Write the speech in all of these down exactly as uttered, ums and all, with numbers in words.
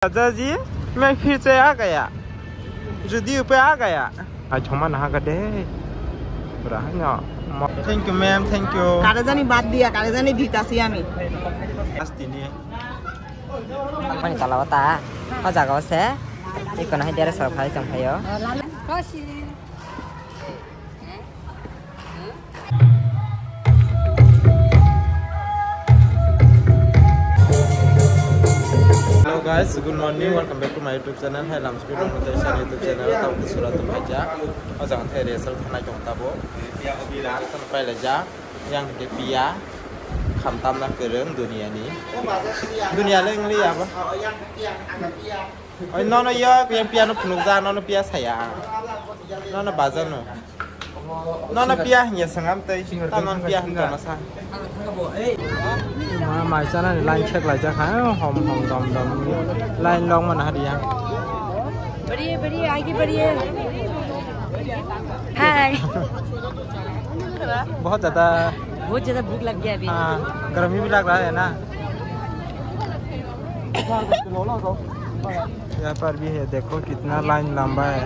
Rajaji, मैं फिर से आ गया। Jodi upe a gaya. Ai choma na ha ga de. Bra ha no. Thank you, ma'am. Thank you. Kare jani bad diya, kare jani ditasi ami. Asti ni. Mani tola o ta. O jaga o se. Iko na hai dere sor phai tong phaio. Hello guys, good morning, welcome back to my YouTube channel. Hai lam spi dong tei sa YouTube channel tau ke sura tu maja. O jang the result khanai tong tabo. Result pai la ja. Yang ke pia. Kham tam na kereng dunia ni. Dunia le ngli ya ba? Oi, nono yo, yang pia no phunuk ja, nono pia saya. Nono baja no. Nono pia hanya sangam tei. Ta nono pia hanya masa. Ma, mai chana ni line check lai ja kha, hom, hom, dom, dom. Line long mana hariya. बढ़िए, बढ़िए, आगे बढ़िए। हाय। बहुत ज्यादा। बहुत ज्यादा भूख लग गया अभी। हाँ, गर्मी भी लग रहा है ना। यहाँ पर भी है, देखो कितना लाइन लंबा है।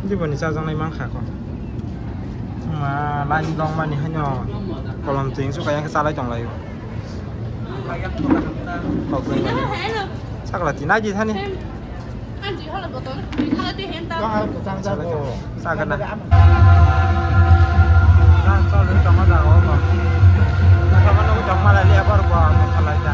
Di boni chajaknai mankha ko. Ma, line long mani haino kolom chwng suka yang chalai tong laio. Kok chwng laio. Sakla tinai di thani. Sagana. Sa chol ri tongma jaga o bo. Tongma nugo tongma lai liya bor bo amo khalai da.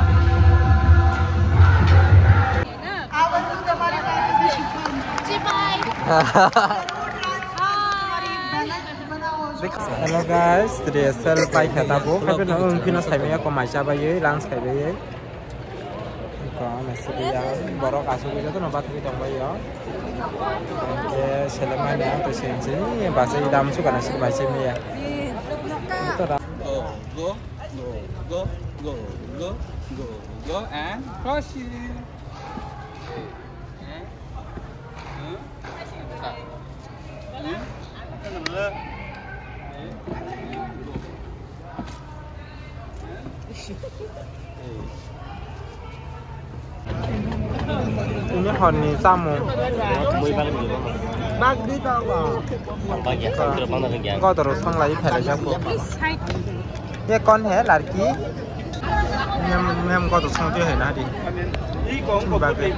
Hello guys, today sel pai khata bo. Khabe no ung kino sai me ko mai cha bai, lunch khai bai. Ko na sidi ya, borok asugwi jotono bathagwi tongbaio. Hingke selemani ang to sensi, basa idam sukana sidi bai simi ya. Go, go, go, and crossing. Ini horni samung. Bagdi tawa. Kotor song lai phelai jago. Ye kon he larki? Mem, mem kotor song tu he na di. Bagdi.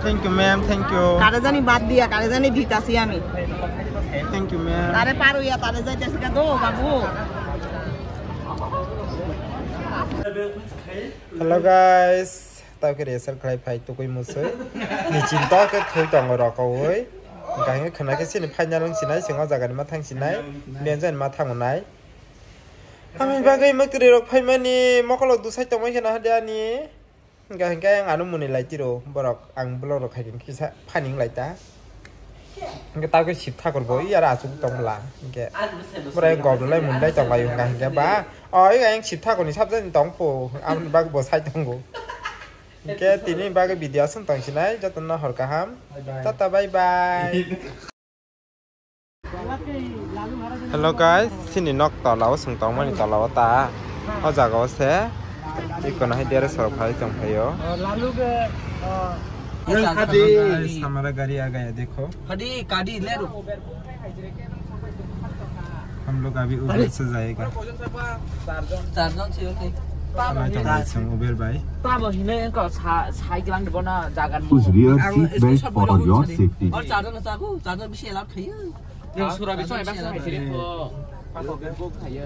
Thank you, ma'am. Thank you. Kare jani bad diya, kare jani ditasi ami. Thank you, ma'am. Tare paru ya, tare jai tasi ka do, babu. Hello, guys. Tau ke resel khlai phai tukui musui. Ni chinta ke thui tongo rokowoi. Hingke khna khe chini final wng sinai, sing o jaga ni ma thang sinai. Benjani ma thang nai. Ami bagwi mwtwrwi rok phaimani mokolo dusai tongmani kheno hade ani. Hingka hingka ang ano mwnwi lai tiro borok ang vlog rok khaikhe kisa funny wng lai ta. Hingke tei khe sip thakur bo yara aswk tong bwla hingke. Bwrwi gom rwlai mwnwi lai tong lai hingka hingke ba. O ayang sip thakur ni sabjani tong pho aboni bagwi bo sai tongo. Hingke tini bagwi video aswk tong sinai jotono hor kaham. Tata bye bye. Hello guys, chini nok tola o chwng tongmani tola o ta. O jaga o se ikono hai dere sorok phai tong phaio. Guys, hamara gari aa gaya dekho. Hadi kadi le ro. Hum log abhi Uber se jayega. Charjon se. Uber bai. Tamo hine ko sa sai glang de bona jagan mo. Use rear seat belt for your safety. Or charjon sa ko charjon bisi elap khayo. Yang sura bisa, yang sura bisa. Chalo bhaiya.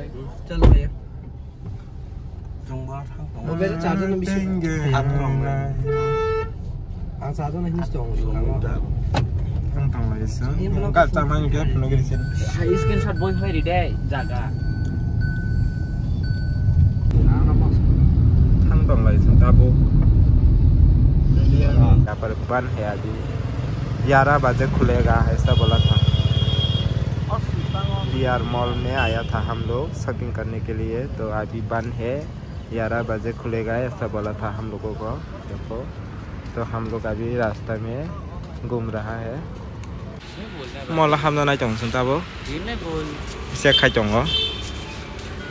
Jongbar thang tong. Mobile charger no bisi. Ang charger no hinis tong. Ang tong lai sa. Ka ta man ke phone giri sin. Hai screenshot boi hoi ri dai jaga. Thang tong lai sa tabo. Kapar ban hai adi. ग्यारह बजे खुलेगा, ऐसा बोला था। B are mall में आया था हम लोग शॉपिंग करने के लिए, तो अभी बंद है। ग्यारह बजे खुलेगा, ऐसा बोला था हम लोगों को। देखो, तो हम लोग अभी रास्ता में घूम रहा है। Mall o hamna nai tong chwng tabuk. Check khai tongo.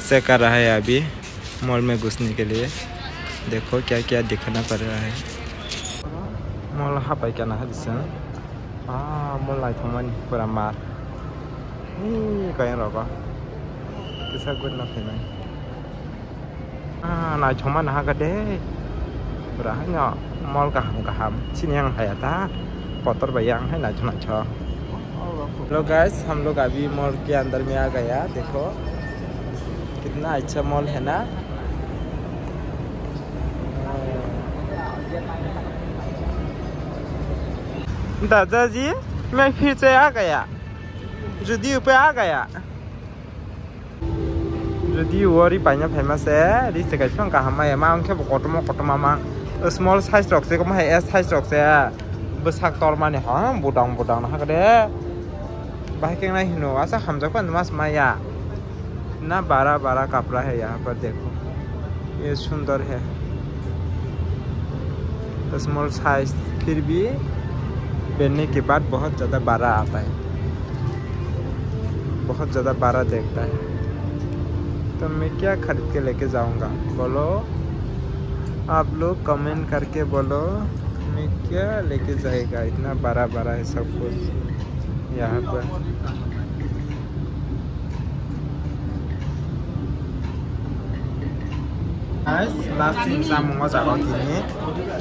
Check kar raha hai abhi. Mall mein ghusne ke liye. Dekho kya kya dikhana pad raha hai. Mall hapai kana hai chwng. Ah, mall naithokmani pura mar. Ee, kayang rogo. Kisa good no phainai. Ah, naithokma naha khe de. Pura haino mall kaham kaham. Chini yang haya ta. Kotor bai yang hai naithok naithok. Hello guys, हम लोग अभी मॉल के अंदर में आ गया। देखो कितना अच्छा मॉल है ना। दादाजी, मैं फिर से आ गया। जुदियो पे आ गया। Jodi o ri paina phaima se, ri se kaisa kaham maya ma, wngkhe bo kotorma kotorma ma. Small size rok se, komo hai S size rok se. Bwsak tormani, ha, budang budang no hakhe de. Bahai khe nai hino, asa hamjak pan mas maya. Na bara bara kapra hai yaha par dekho. Ye sundor hai. Small size, फिर भी पहनने के बाद बहुत ज़्यादा बड़ा आता है, बहुत ज़्यादा बड़ा देखता है। तो मैं क्या खरीद के लेके जाऊंगा, बोलो आप लोग, कमेंट करके बोलो, मैं क्या लेके जाएगा, इतना बड़ा बड़ा है सब कुछ यहाँ पर। Guys, last sini samung o jaga o tini.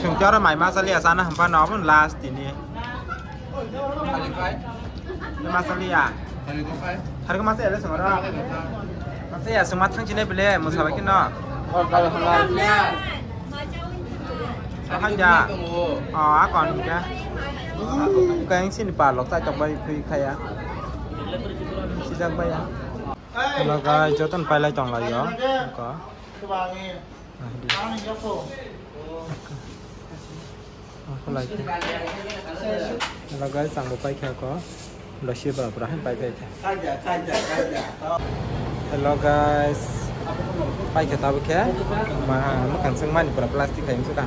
Chwng tei oro mai ma chaliya chana hwnphano, obo last tini. Mai ma chaliya. Harikhe ma chaliya le chwng oro. Ma chaliya chwng ma thang chini bile, mwsa bai kheno. Thang ja. O, a kon khe. Kayang sini palok chai tok bai phui khaya. Sijak bai ya. Hello guys, joton pailai tong lai yo. Ko. Hello guys, ang bo paikha ko. Losi ba bra han pai pai kha. Hello guys. Paikha tabo khe. Ma, ma kansang mani pura plastic khai msu ka.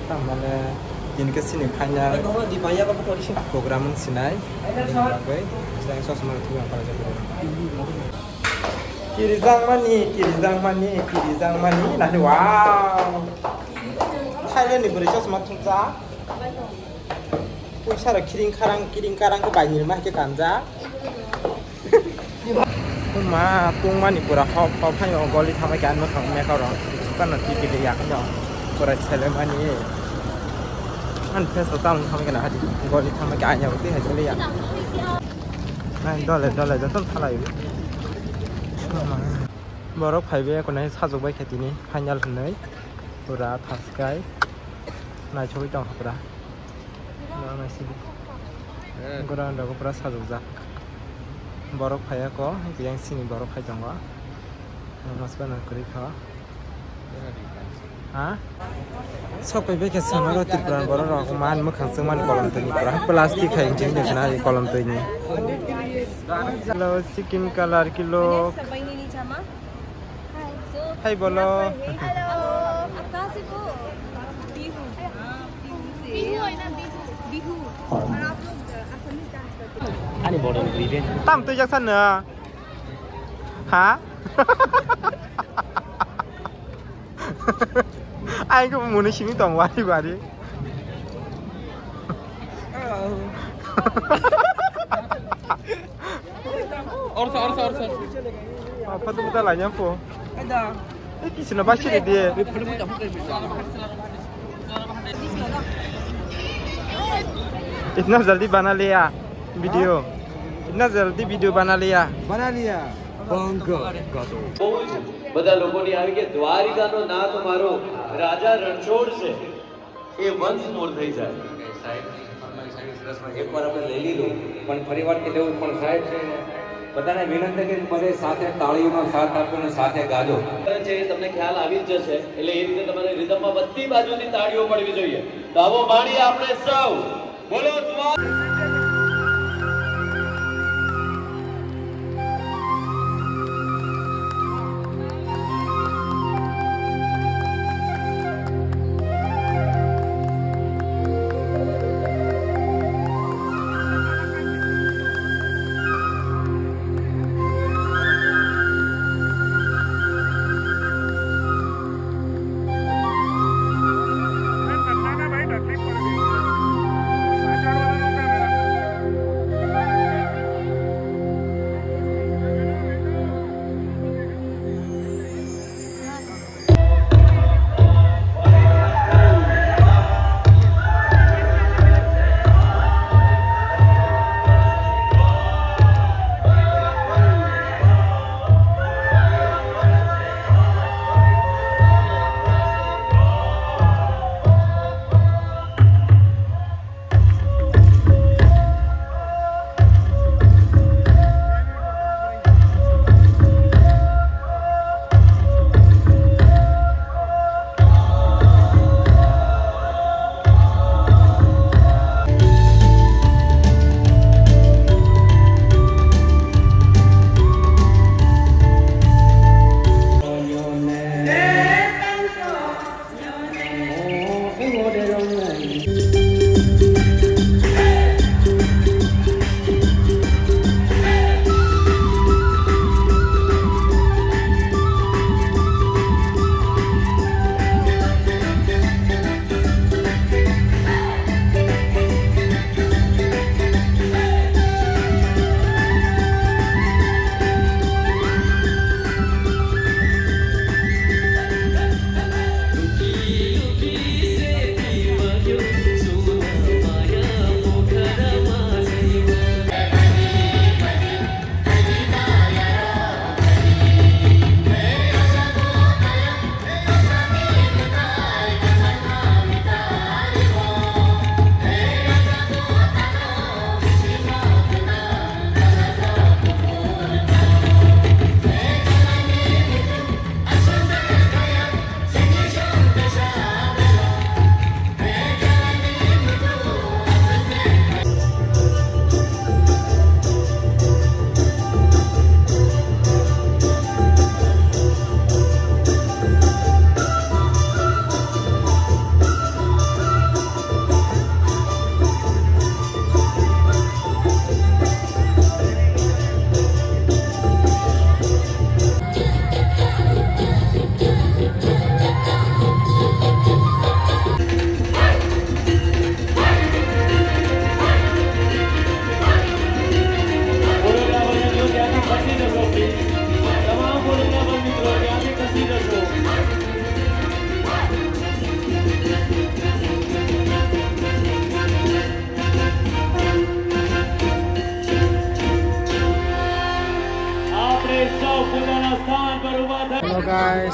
Tamale din ke sini final program sinai. Bagwi, saya sosma tu yang pada jadi. Kirijak mani, kirijak mani, kirijak mani, nani wow. Thailand ni bwrwi chosma thumjak. Puisa rok kiring karang, kiring karang khe bai ni rwma hai khe kanjak. Ma tungmani pura hok hok hai o goli thangma khe ano thang mekha rok. Kano tiki de yak no. Pura sele mani. An pheso tamo thangma khe na hadi. Goli thangma khe anya tei hai jole ya. Nai dole dole joto thalai. Borok phaibe ekonai sajokbai khe tini final hinwi pura thaskai naithogwi tongkha pura. Nang naisidi. Ground rogo pura sajokjak. Borok phaiya ko, yang sini borok phai tongo. Masba nang kwrwi kha. Ha? Sok pai bai khe sana ro Tripura borok rok man mwkhang chwng man kolom twi ni pura plastic hai jeng jeng na kolom twi ni. Hello, skin color kilo. Hai bolo. Hello. आप कहाँ से हो? बिहू। हाँ, बिहू से। बिहू है ना, बिहू। बिहू। और आप लोग असमीज डांस करते हो? Ani bodo ni bwrwi de. Tam twi jak sana. Ha? Ai ko muni simi tong wari wari. Orsa, orsa, orsa. Apa tu kita lainnya po? Ada. Eh, kisi na basi de dia. इतना जल्दी बना लिया वीडियो, इतना जल्दी वीडियो बना लिया। बना लिया। बहुत। બહુ જ બધા લોકોની આવી કે દ્વારિકાનો નાથ મારો રાજા રણછોડ છે, એ વંશ મૂળ થઈ જાય. સાહેબ, એકવાર આપણે લઈ લીધું, પણ ફરી વાર કે લેવું, પણ સાહેબ છે, બધાને વિનંતી કે બધે સાથે તાળીઓનો સાથ આપ્યો અને સાથે ગાજો. છે, તમને ખ્યાલ આવી જ જશે, એટલે એ રીતે તમારે રિધમમાં બધી બાજુથી તાળીઓ પડવી જોઈએ. તો આવો માણીએ આપણે સૌ. બોલો દ્વાર-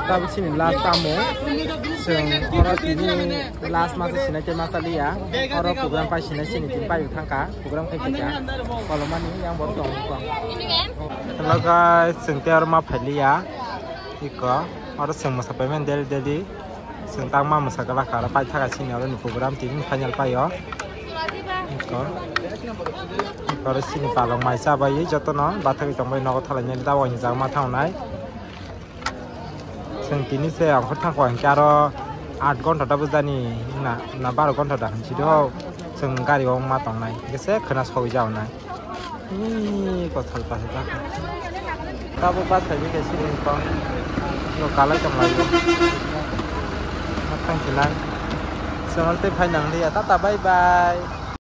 Tabuk sini last tamo. Chwng oro tini last masa sinai tei masa liya. Oro program pai sinai sini tini pai thangka. Program khai kha. Kolomani yang bo tong tong. Hello guys, chwng tei oro ma phailiya. Iko oro chwng masa payment daily daily. Chwng tangma masa gala kha oro pai thaga sini oro ni program tini final paio. Iko. Iko oro sini palok mai chabai jotono bathagwi tongbai nogo thalai nai da wani jagma thangnai. Chwng tini se ang khe thangkho hinkhe aro aat ghonta da bujani na, na baro ghonta da hinsi do chwng gari o ma tongnai hinkhe se khwna sogwi jaonai. Ee, kothal pasa jakha. Tabuk bus phaibai khe sini kong. Bo kalai tonglaio. Ma thangsinai. Chwng tei phai nang liya. Tata bye bye.